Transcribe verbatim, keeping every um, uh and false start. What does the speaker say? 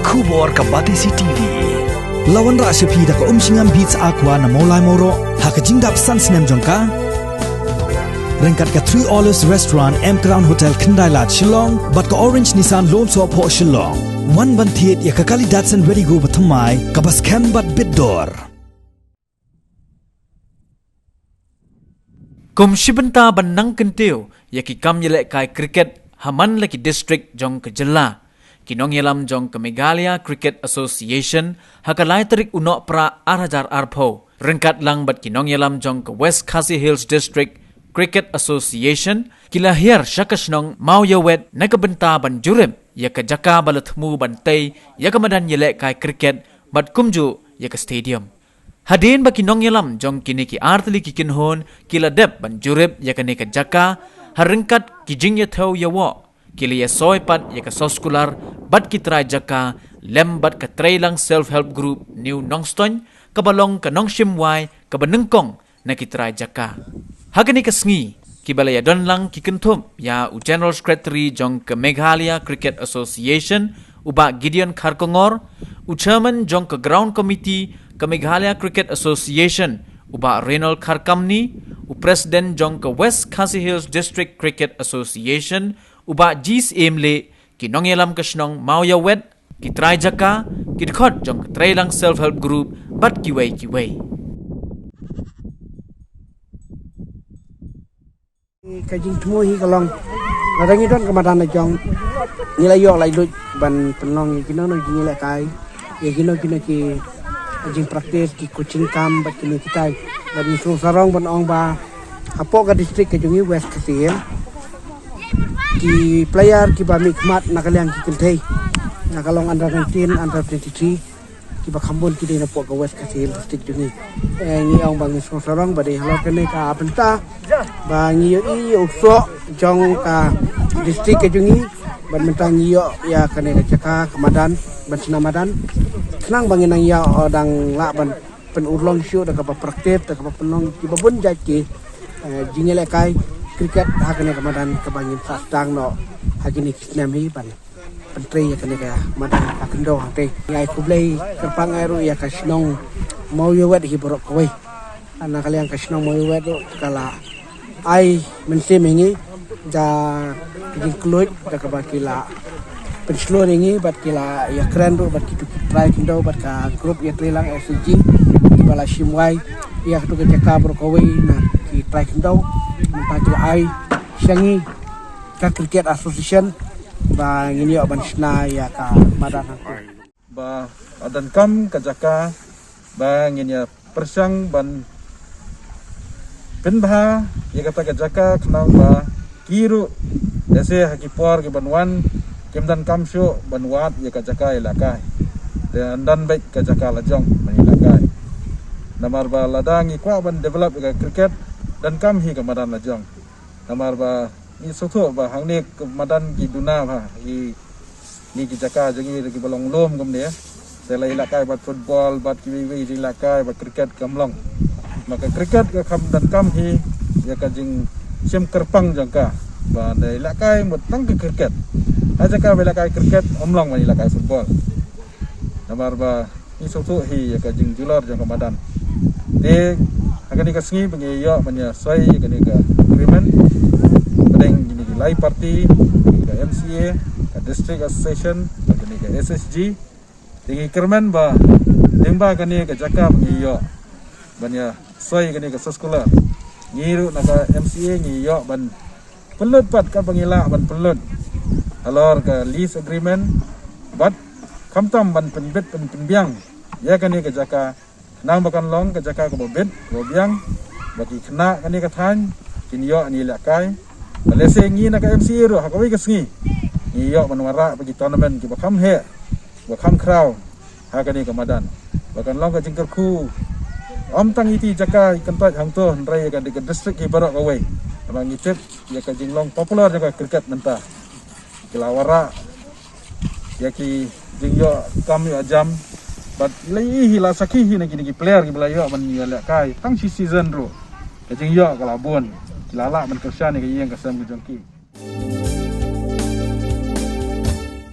Khubor ka Batesi T V. La wanrah sha phi da ka Umshngam Beats Aqua na Mawlai Mawroh ha ka jingdap san snem jong ka. Ryngkat ka Three Olives Restaurant, M Crown Hotel, Khyndai Lad, Shillong, bad ka Orange Nissan Lumsohphoh, Shillong. Wan ban thied ïa ka Kali Datsun Redi-GO bathymmai kaba skhem bad bit dor. Kum shi bynta ban nang kyntiew ïa ki kam ïalehkai cricket ha man la ki district jong ka jylla, ki nongïalam jong ka Meghalaya Cricket Association ha ka lai tarik u Nohprah ar hajar arphew, ryngkat lang bad ki nongïalam jong ka West Khasi Hills District Cricket Association, ki la hiar sha ka shnong Mawïawet na ka bynta ban jurip ïa ka jaka ba la thmu ban tei ïa ka madan ïalehkai cricket bad kumjuh ïa ka stadium. Hadien ba ki nongïalam jong kine ki artylli ki kynhun ki la dep ban jurip ïa kane ka jaka, ha ryngkat ki jingïathew ïawoh, ki la ïasoi pat ïa ka soskular bad ki trai jaka lem bad ka Treilang Self Help Group New Nongstoiñ, kaba long ka nongshim wai kaba nyngkong na ki trai jaka. Ha kane ka sngi, kiba la ïadon lang ki kynthup ïa u General Secretary jong ka Meghalaya Cricket Association, u Bah Gideon Kharkongor, u Chairman jong ka Ground Committee ka Meghalaya Cricket Association, u Bah Reynold Kharkamni, u President jong ka West Khasi Hills District Cricket Association, u Bah G Syiem Lieh, ki nongïalam ka shnong Mawïawet, ki trai jaka, ki dkhot jong ka Treilang Self Help Group bad kiwei kiwei. Ka jingthmu hi ka long, lada ngi don ka madan la jong, ngi la ïoh laitluid ban pynlong ïa kino kino ki jingïalehkai, ïa kino kino ki jingpractice, ki coaching camp bad kino kitai. Bad ngi sngewsarong ban ong ba hapoh ka district ka jong ngi West Khasi Hills, ki player kiba mihkhmat na ka liang ki kynthei, na ka long under nineteen, under twenty-three, kiba kham bun ki dei napoh ka West Khasi Hills District jong ngi. Eh, ngi ong ba ngi sngewsarong ba dei halor kane ka bynta ba ngi ïohi ïa u soh jong ka district ka jong ngi, ban mynta ngi ïoh ïa kane ka jaka ka madan ban shna madan, khnang ba ngin nang ïoh, eh, dang lah ban pynurlong shuh da kaba practice, da kaba pynlong kiba bun jait ki, eh, jingïalehkai cricket ha kane ka madan kaba ngin sah sdang noh ha kine ki snem hi ban pyntrei ïa kane ka madan ka khyndew hangtei. Ngi ai khublei kyrpang ai ruh ïa ka shnong Mawïawet hi baroh kawei. Na ka liang ka shnong Mawïawet ruh ka la ai mynsiem ïa ngi da ka jingkylluid da kaba ki la pynshlur ïa ngi bad ki la ïakren ruh bad kitu ki trai khyndew bad ka group ïa Treilang S H G kiba la shim wai ïa katu ka jaka baroh kawei na ki trai khyndew. Mynta ki la ai sha ngi ka Cricket Association ba ngin ïoh ban shna ïa ka madan hangtei. Ba la donkam ka jaka ba ngin ïa pyrshang ban pynbha ïa kata ka jaka khnang ba ki ruh lehse ha ki por ki ban wan kim donkam shuh ban wad ïa ka jaka ïalehkai. Te ynda beit ka jaka la jong ban ïalehkai. Namar ba lada ngi kwah ban develop ïa ka cricket, donkam hi ka madan la jong. Namar ba ngi sngewthuh ba hangne ka madan ki duna bha, ngi, ngi ki jaka jong ngi ki ba long lum kumne. Te la ïalehkai bad football, bad kiwei kiwei jingïalehkai, bad cricket kam long. Ma ka cricket ka kham donkam hi ïa ka jingshim kyrpang jong ka. Ba da ïalehkai mut tang ka cricket. Ha jaka ba ïalehkai cricket, ym long ban ïalehkai football. Namar ba ngi sngewthuh hi ïa ka jingjulor jong ka madan. Te ha kane ka sngi ba ngi ïoh ban ïa soi ïa kane ka agreement. Pdeng kine ki lai party, ka M C A, ka District Association, ka kane ka S H G. Te ngi kyrmen ba lyngba kane ka jaka ba ngi ïoh ban ïa soi kane ka soskular, ngi ruh na ka M C A ngi ïoh ban pynlut pat kaba ngi lah ban pynlut halor ka lease agreement, bad khamtam ban pynbit pyn-, pynbiang ïa kane ka jaka, khnang ba kan long ka jaka kaba bit kaba biang, ba ki khynnah kane ka thaiñ kin ïoh ban ïalehkai. Ba lehse ngi na ka M C A ruh ha kawei ka sngi ngi ïoh ban wanrah bad ki tournament kiba kham heh, ba kham khraw ha kane ka madan. Ba kan long ka jingkyrkhu ym tang ïa ki jaka i kyntait hangto, hynrei ïa ka di-, ka district hi baroh kawei. Namar ngi tip ïa ka jinglong popular jong ka cricket mynta. Ki la wanrah ïa ki jingïoh kam ïoh jam. Bad la ïohi, la sakhi hi na kine ki player kiba la ïoh ban ïalehkai tang shi season ruh, ka jingïoh ka la bun. Ki la lah ban kyrshan ïa ka ïing ka sem ka jong ki.